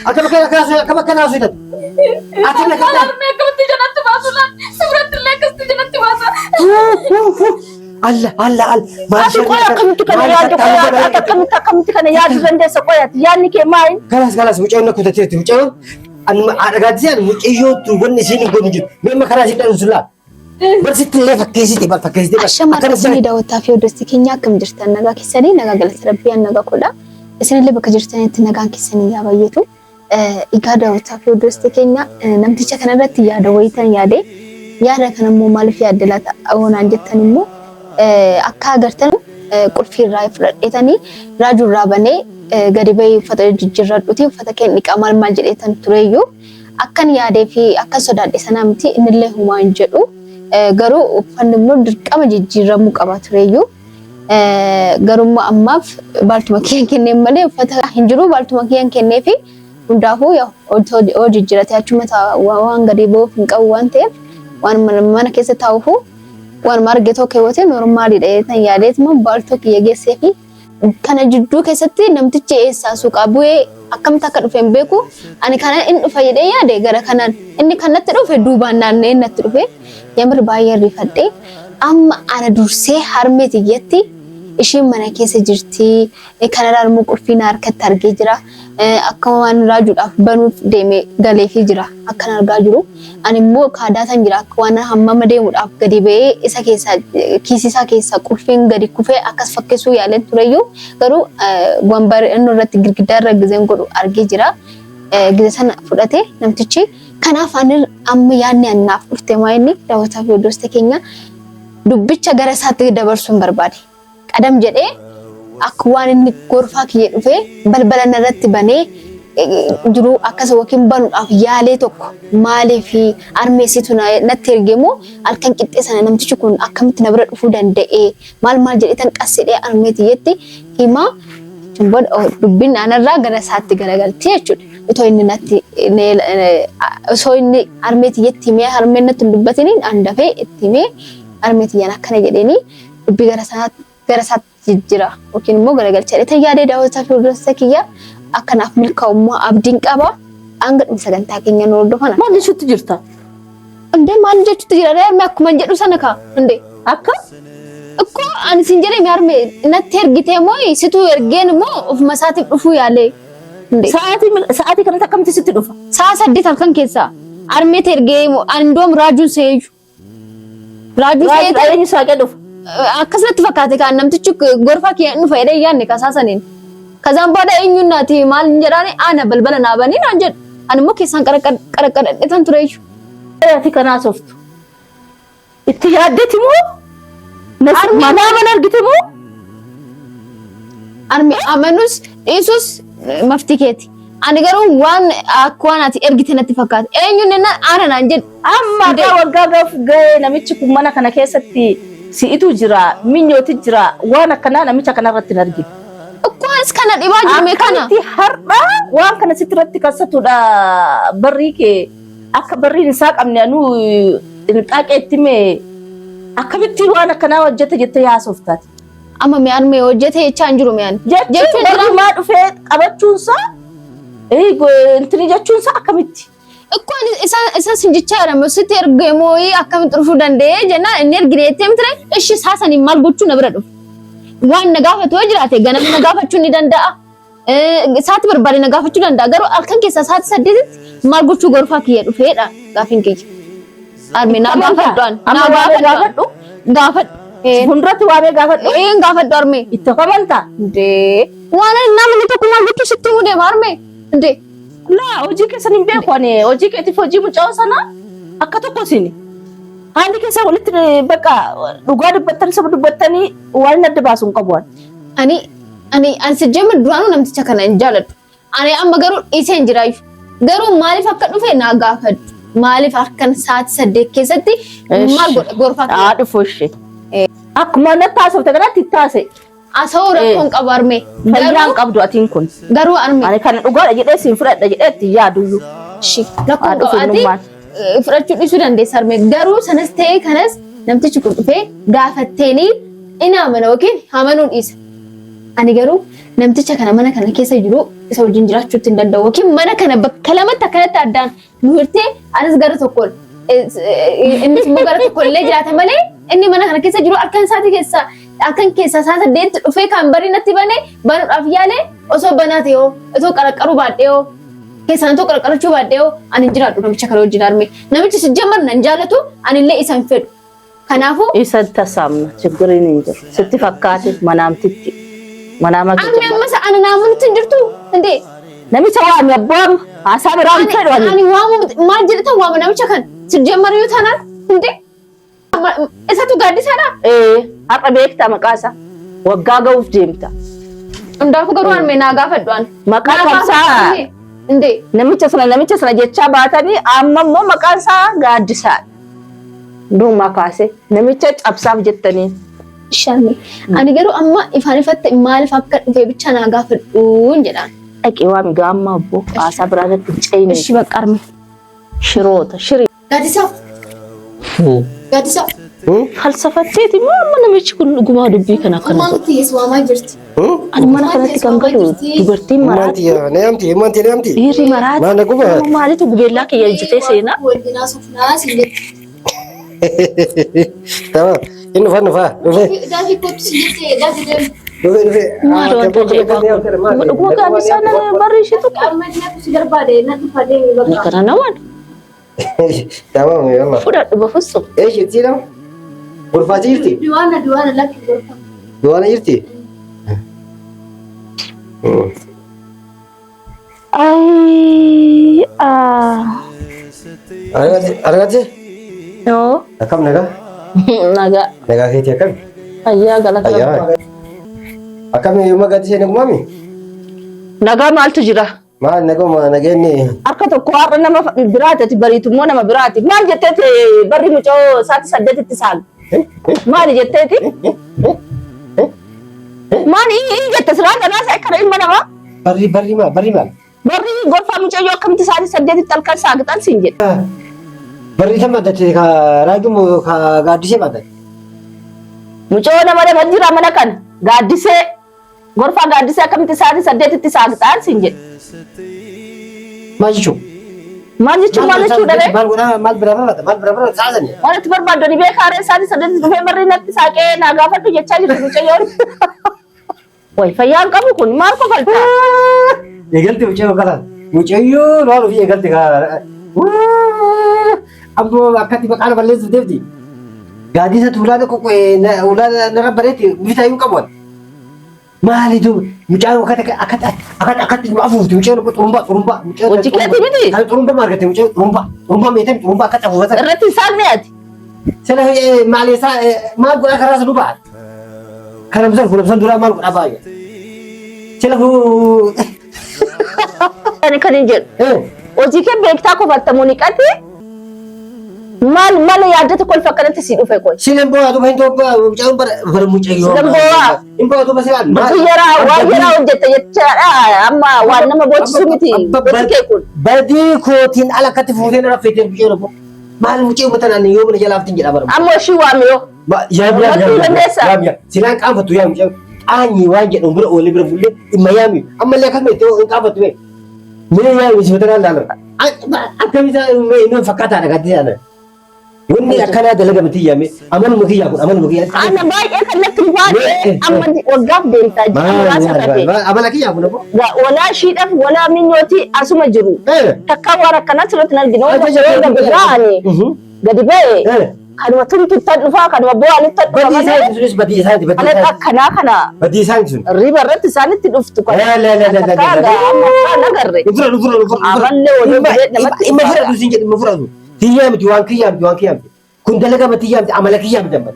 Akkam akkana akkam akkana haasoftan. Akkam Maal akkana. harmee akkamitti jalatti baasu laal? Sibirratti illee akkasitti jalatti baasa. Alla alla alla. Maal Ati qoy akkamitti kana yaaddu qoy ati akkamitti kana yaaduu dandeessa qoy ati yaadni kee maali? Kalas kalas mucayyoon na kutateetti mucayyoon anuma haadha gaaddisee ani mucayyoo tu wanni isiin hin godhin jiru. Mee amma karaa isiin dhalu laa. Barsitti illee fakkeessite bar fakkeessite bar. Ashama Akkana akkasii daawwattaa fi hordoftoota keenya akkam jirtan nagaa keessanii nagaa galata rabbii an nagaa kodha. Isinillee bakka jirtanitti nagaan keessanii yaa baay'atu. Egaa daawwattaa fi hordoftoota keenya namticha kanarratti yaada wayitan yaade yaada kana immoo maaliif yaadde laata naan jettan immoo akka agartan qulfii irraa fudhadheetanii raajuu irraa banee gadi bahee uffata jijjiirradhuti uffata kee dhiqaa maal maal jedheetan tureyyuu akkan yaadee fi akkan sodaadhe sanaa miti innillee homaa hin jedhu garuu uffanni immoo dirqama jijjiirramuu qaba tureyyuu. Garummaa ammaaf baaltuma kiyyaan kenneen malee uffata hin jiru baaltuma kiyyaan kennee fi hundaafuu yoo jijjiirate achuma waan gadi ba'uuf hin qabu waan ta'eef waan mana keessa taa'uufu waan arge tokko keewwatee noormaaliidha jedheetan yaadeetuma baaltoo kiyya geessee fi kana jidduu keessatti namtichi eessaa suuqaa bu'ee akkamitti akka dhufe hin beeku ani kana in dhufa jedhee yaade gara kanaan inni kan natti dhufe duubaan naanna'ee natti dhufe yamir baay'ee rifadhe amma ana dursee harmee tiyyatti ishiin mana keessa jirti kanarraa immoo qulfii na harkatti argee jira akka waan raajuudhaaf banuuf deeme galeefii jira akkan argaa jiru ani immoo kaadaatan jira akka waan hammama deemuudhaaf gadi ba'ee isa keessaa kiisii isaa keessaa qulfiin gadi kufee akkas fakkeessuu yaaleen tureyyuu garuu wambar inni irratti girgiddaa irra gizeen godhu argee jira gize sana fudhate namtichi. Kanaaf ani amma yaadni annaaf dhufte maa inni daawwataa fi hordoftoota keenya dubbicha gara isaatti dabarsuun barbaade. Qadam jedhee akka waan inni gorfaa kiyya dhufee balbala narratti banee jiru akkas yookiin banuudhaaf yaalee tokko maaliif armeessitu natti erge moo halkan qixxee sana namtichi kun akkamitti na bira dhufuu danda'e maal maal jedhee tan qassedhee armee tiyyetti himaa booda dubbiin anarraa gara isaatti garagalti jechuudha. Otoo inni natti osoo inni harmee tiyyatti himee harmeen natti hin dubbatiniin an dafee itti himee harmee tiyyaan akkana jedheenii dubbii gara isaatti gara isaatti jijjiira yookiin immoo garagalcha jedhee tan yaadee daawwataa fi hordoftoota kiyya akkanaaf milkaa'u immoo abdiin qaba. Hanga dhuma sagantaa keenya nu hordofan. Maal jechuutti jirta? Indee maal jechuutti jira ree harmee akkuma jedhu sana kaa indee. Akka? Ikkoo ani sin jedhee mi harmee natti ergitee moo situu ergeen immoo ofuma isaatiif dhufuu yaalee. Indee. Sa'aatii kanatti akkamitti sitti dhufa? Sa'a 8 halkan keessaa harmeetti ergee immoo ani indoom raajuun seeyu. Raajuu Raajuu seete eenyu saaqee dhufa? Akkas natti fakkaate kaan namtichi gorfaa kiyya hin dhufa jedhee hin yaadne kasaa saniin. Kazaan booda eenyuun naati maal hin jedhaani ana balbala naa banii naan jedhu. Ani immoo keessaan qaraqqadhadhetan tureeyyu. Ati kan haasoftu. Itti yaaddeti moo? Manaa mana argite moo? Armi amanus dhiisus maftii keeti. Ani garuu waan akka waan ati ergite natti fakkaata. Eenyuun jennaan ana naan jedhu. Amma gaa waggaa gaaf ga'ee namichi kun mana kana keessatti si'itu jira, minyooti jira, waan akkanaa namicha kanarratti hin argine. Akkoonis kana dhibaa jiru mee kana. Akkamitti har'a waan kana sitti irratti kassatudha barrii kee akka barriin isaa qabne anuu xinxaaqee itti mee akkamitti waan akkanaa hojjete jettee haasoftaati. Amma mi'aan mee hojjete jechaa hin jiru mi'aan. Jechuun Jechuun jira. barrumaa dhufee qabachuunsaa intini jechuunsaa akkamitti? Ikkoo ani isa isa sin jechaa jira moo sitti ergee mooyii akkamitti dhufuu danda'ee jennaan inni ergine jettee mitire ishi isaa saniin maal gochuu na bira dhufe. Waan na gaafatu yoo jiraate ganama na gaafachuu ni danda'a. Isaatti barbaade na gaafachuu danda'a. Garuu halkan keessaa sa'aatii 8tti maal gochuu gorfaa kiyya dhufeedha gaafiin kiyya. Arme naa gaafadhu an. Amma Naa waamee gaafadhu. gaafadhu. Gaafadhu. Fuulduratti waamee gaafadhu. Een gaafadhu arme. Itti amantaa. Indee. Waan namni tokko maal gochuu sitti himuu deema arme. Indee. Laa hojii keessan hin beeku ani hojii keetiif hojii mucaa sana akka tokko isin. Haalli keessan walitti bakka dhugaa dubbattanii saba dubbattanii waan inni adda baasu hin qabu ani. Ani ani ani sijjema duraanuu namticha kana hin jaaladhu. Ani amma garuu dhiisee hin jiraayyu. Garuu maaliif akka dhufe naa gaafadhu. Maaliif halkan sa'aatii 8 keessatti maal godha gorfaa Haa dhufu ishee. Akkuma natti haasofte kanatti itti haasa'e. Asa'uu rakkoo hin qabu armee. Fayyaa hin Garuu qabdu atiin kun. garuu armee. Ani kana dhugaadha jedhee siin fudhadha jedhee itti yaaduyyuu. Shi rakkoo Haa hin dhufu qabu. Ati innummaan. fudhachuu dhiisuu dandeessa armee. Garuu sanas ta'ee kanas namtichi kun dhufee gaafatteenii in amana yookiin amanuun dhiisa. Ani garuu Namticha kana mana kana keessa jiru isa wajjin jiraachuutti hin danda'u. Yookiin mana kana bakka lamatti akkanatti addaan nu hirtee anis gara tokkoon innis immoo gara tokko illee jiraata malee inni mana kana keessa jiru harkan isaatii keessa harkan keessa isaa saddeetti dhufee kan barii natti bane banuudhaaf yaale osoo banaa ta'e hoo osoo qaraqqaruu baadhee hoo keessaan osoo qaraqqarachuu baadhee hoo ani hin jiraadhu namicha kana wajjin harmee namichi si jammar nan jaalatu anillee isa hin fedhu kanaafuu Isa tasaamna chiggiriin hin jiru. Sitti fakkaate manaamtitti. Manaama Amma amma ana naamunutti hin jirtu indee Namicha waami abboo haasaa biraa hin fedhu ani. Ani waamu maal jedhetan waama namicha kan sijjamar yoo taanaan hundee isatu gaaddisaadha. Ee har'a beektaa maqaa isaa waggaa ga'uuf deemta. Hundaafuu garuu harmee naa gaafadhu an. Maqaa Naa gaafadhu kabsaa. harmee. Indee Namicha sana namicha sana jechaa baatanii amma immoo maqaan isaa gaaddisaadha. Duumaa kaasee namicha cabsaaf jettanii. Sharmi. Ani garuu amma ifaan ifatti maaliif akka dhufe bicha naa gaafadhuun jedhaan. Dhaqee waami gaamma abboo haasaa biraa irratti hin ceene. Ishi bakka harmee. Shiroota shirii. Gaaddisaa. Gaaddisaa. Falsafatteeti moo amma namichi kun dhugumaa dubbii kana akkana Ammaan godha. nuti waamaa jirti. Ani mana kanatti kan galu dubartiin maraatti Neamti, neamti, neamti. dhiirri maraatti Maal na guba? maalitu gubeellaa kiyya ejjitee seenaa. Wajjin haasofnaa siin jetti. Tamam. Inni dhufa dhufa dhufe Daafii kottu siin jettee daafii deemu. dhufe dhufe. Maal wanta ajaa'iba dhuguma gaaddisaa nama barri ishee tokko. Amma inni akka si barbaade na dhufa deemi bakka. Kana namaan Tamam yalla. fudhadhu bafussu. Eesh itti nama? Gorfaa jirti? Duwaana duwaana lakki gorfa. Duwaana jirti? Ay ah. Argate argate? Yoo Akkam nagaa? nagaa Nagaa keetii akkam? ayyaa galata. Ayyaa. Akkam yooma gaaddisee nagumaami? Nagaa maaltu jira? Maal naguma nageenni Harka tokko har'a nama biraati ati bariitu immoo nama biraati. Maal jetteeti barri mucoo sa'aatii saddeetitti saalu? Maali jetteeti? Maali inni jette silaa kanaa isa akkana ilma namaa? barri barri maal barri maal? Barri gorfaa mucayyoo akkamitti sa'aatii saddeetitti halkan saaqxan siin jedhe. Barri tan maddate ka raajuu moo ka gaaddisee maddate? Mucayyoo nama lama jira mana kana gaaddisee gorfaa gaaddisee akkamitti sa'aatii saddeetitti saaqxan siin jedhe. Maal jechuun? Maal jechuun maal jechuu dhabee? Maal godhaa maal bira barbaada maal bira barbaada saasani? Waan itti barbaaddu ni beekaa ree sa'aatii saddeetitti dhufee barri natti saaqee naa gaafadhu jechaa jirti mucayyoon. Way fayyaan qabu kun maal kofaltaa? Eegalti mucayyoo kalaan mucayyoo waan ofii eegalti kaa ammoo akkatti maqaan balleessuuf deemti. Gaaddisa tuulaa ulaa narra bareetti bitaa hin qabu. Maali duuba mucaan akkatti akkatti akkatti akkatti nu afuufti mucaan xurumbaa xurumbaa mucaan Hojii keetii miti? Kan xurumbaa maal argatte mucaan xurumbaa xurumbaa meetan xurumbaa akkatti afuufatan. Irratti hin saaqne ati. Sila maal isaa maal godhaa karaa sana ba'a. Kana bisan kun bisan duraa maal godhaa baay'ee. Sila huu. Ani kan hin jedhu. Hojii kee beektaa kofaltamu ni qati. Maal maal yaaddatu kolfa akkanatti si dhufe qoy. Silan boo'aa duuba hin ta'u mucaan bara bara mucayyoo. Silan boo'aa. Hin boo'aa duuba silaan. Bakki yaraa waan yaraa hojjette jechaadha amma waan nama boochisu miti hojii kee kun. Badii kootiin ala akkatti fuutee na raffeetee mucayyoo raffoo. Maal mucayyoo mataan ani yoo mana jalaaftin jedha bara. Amma ishii waami yoo. Yaam yaam Bakki dandeessa. yaam yaam silaan qaanfattu yaam yaam qaanyii waan jedhamu bira oolee bira bullee dhimma yaami ammallee akkasuma itti hin qaanfattu mee. Mee yaami si mataan laalan. Akkamitti inni fakkaataadha kan ta'an. Wanni akkanaa dalagame tiyyaame amanuma kiyyaa kun amanuma kiyyaa. Ana baay'ee kan natti ulfaate amma waggaaf deemtaa ji'a muraasa tafe. Amala kiyyaa kun ammoo. Walaa ishiidhaaf walaa minyooti asuma jiru. Takka waan akkanaa sirriitti hin arginu. Yoo gadi ba'ani gadi ba'e kanuma tumtuttan dhufaa kanuma bu'aanittan dhufa Badii malee isaaniiti sunis badii isaaniiti badii kan isaaniiti. akkanaa kana Badii isaaniiti sun. riba irratti isaanitti dhuftu kan. La la la la la Takka la. amma kan agarre. Nufura nufura nufura. Amallee walii bulee namatti Dhimma ulfaata. fudhatu siin jedhe dhimma fudhatu. Tiyyaa miti waan kiyyaa miti waan kiyyaa miti. Kun dalagaa miti tiyyaa miti amala kiyyaa miti amma.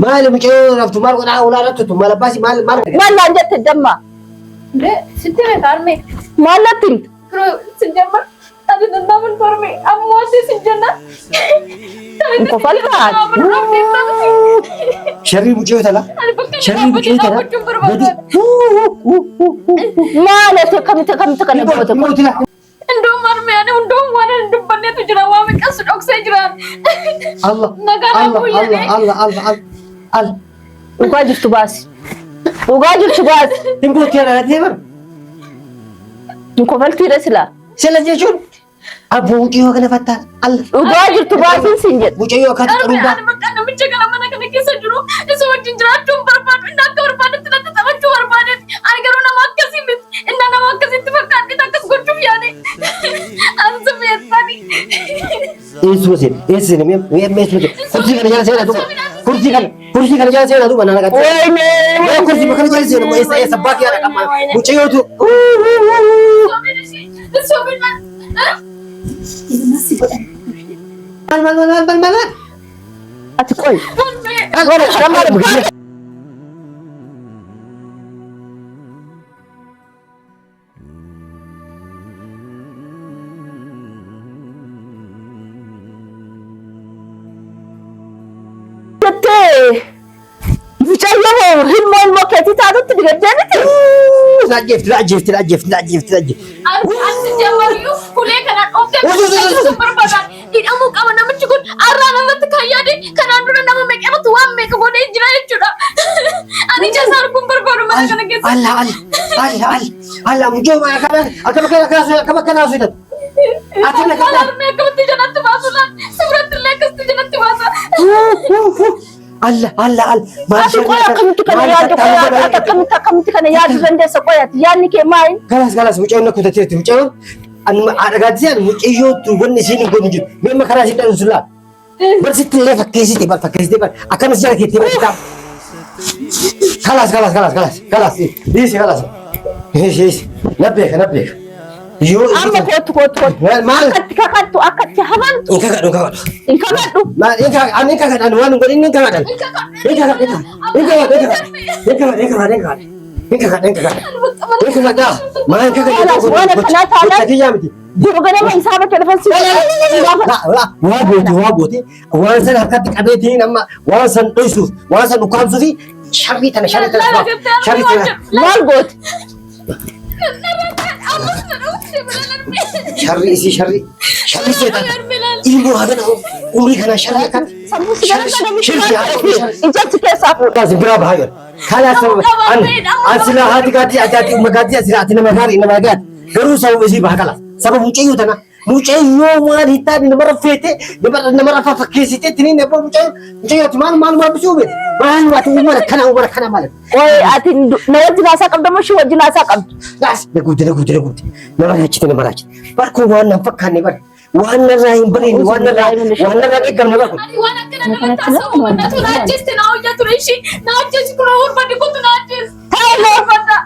Maali mucayyoo raftu maal godhaa olaa raftu maal abbaasi maal maal. Maal naan jette damma? Sitti hime harmee. Maal natti himte? Sijjamar ati danda'aman torme ammoo ati sijjanna. Kofaltaa. Sharrii mucayyoo tala. Sharrii mucayyoo tala. Gadi. Maal ati akkamitti akkamitti kana goote kun? Hunduun harmee ani hunduun waan hin dubbannetu jira waa meeqas dhoksee jiraan. Allah. Nagaa Allah dhabuu Allah jedhee. Allah Allah Allah. Dhugaa jirtu baasi. Dhugaa jirtu baasi. Hin bootti haadha gaaddisee bara. Hin kofaltiidha silaa. Sila jechuun abboo mucayyoo kana fattaa alla. Dhugaa jirtu baasiin siin jedha. Mucayyoo akkatti Harmee qaruugaa. ani bakka namicha kana mana kana keessa jiru isa wajjin jiraachuu hin barbaadu. Inni akka barbaadetti natti taphachuu barbaadetti. Ani garuu nama akkasii miti. Inni nama akkasitti fakkaadhe akkas gochuuf yaade. Ani summeessani. Eessuma seena eessa seena mee mee mee eessuma seena kursii kana jala seenaa duuba kursii kana kursii kana jala seenaa duuba nana gaaddisee. Wayne. Mee kursii kana jala seena eessa eessa abbaa kiyyaa dhaqama mucayyootu. Maal maal maal maal maal maal. Ati qoy. Maal Jettee mucayyoo ilmoo ilmoo keetii taatutti digaddee miti. Ajjeefti ajjeefti ajjeefti ajjeefti ajjeefti. Ansi jammariyyuu ulee kanaan dhooftee akka barbaadan hidhamuu qaba namichi kun arraa namatti kan yaade kanaan dura nama meeqa irratti waan meeqa godhee jira jechuudha. Ani ija isaa arguun barbaadu mana kana keessa. Allah Allah Allah Allah Allah mucayyoo akkam akkam akkana akkam akkana haasoftan. Akkam Maal akkana. harmee akkamitti jalatti baasu laal sirratti illee akkasitti jalatti baasa. Allah Allah Allah. Ati qoy akkamitti kana yaaddu qoy ati akkamitti akkamitti kana yaaddu dandeessa qoy ati yaadni kee maali? Kalas kalas mucayyoon akka kutateetti mucayyoon haadha gaaddisee mucayyootu wanni isiin hin godhu jiru. Mee amma karaa isiin dhalu sun laal. Bar sitti illee fakkeessite bar fakkeessite bar akkanas jala keettee bar kitaaba. Kalas kalas kalas kalas kalas dhiisi kalas. Dhiisi dhiisi na beeka na beeka. Yoo Amma kootu kootu kootu. Maal? Akkatti kakattu akkatti hamaltu Hin kakadhu hin kakadhu. hin kakadhu. Maal hin kakadhu ani hin kakadhu ani waan hin godhin hin kakadhu. Hin kakadhu hin kakadhu hin kakadhu hin kakadhu hin kakadhu hin kakadhu hin kakadhu hin kakadhu. Hin kakadhu maal hin kakadhu. Kalas waan akkanaa taanaan Kiyyaa miti. jiru ganama isaa bakka dhufan si gaafa. Waa goote waa goote waan san harkatti qabeetiin amma waan san dhoysuuf waan san ukkaamsuuf sharrii tana sharrii tana sharrii tana Maal goote? sharrii isii sharrii sharrii seetan ilmoo hagana umrii kana sharrii akkatti Sammuu si gara namichi Shirki haa ta'u. ijatti keessaa fuudha. Kaas biraa bahaa jira. Kanaaf sababa an an silaa haati gaaddii ati ati umma gaaddii ati ati nama gaarii nama gaarii garuu sababa isii bahaa kalaas sababa mucayyoo tana mucayyoo waan hin taane namarra feete namarra namarra fakkeessitee tiniin abbaa mucayyoo mucayyoo ati maal maal maal bisuu beete maal ati umara kana umara kana maal Qoy ati na wajjin haasaa qabda moo ishii wajjin haasaa qabda? Laas na guute na guute na guute na baraachite na baraachite barkoo waan nan fakkaanne bar waan narraa hin bareedne waan narraa waan narraa eeggamne bar kun. Ani waan akkana namatti haasa'u natu na ajjeeste na hojjaa ture ishii na ajjeesi kun barbaade kottu na ajjeesi. Taa'ee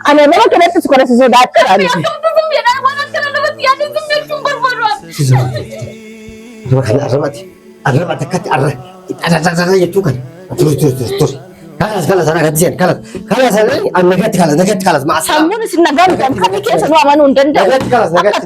ani nama kanatti si qorasiisuu sodaadheera ani. Akkamtu zim jedhaa waan akkana namatti yaade zim jechuun barbaadu ani. Arraba kana arrabati arrabati akkatti arra arra jettuu kana turi turi turi turi kalas kalas ana gadi seen kalas kalas ana nagatti kalas nagatti kalas maasa Sammuun isin nagaa miti. Kamii keessa nu amanuu hin danda'u. nagatti kalas nagatti.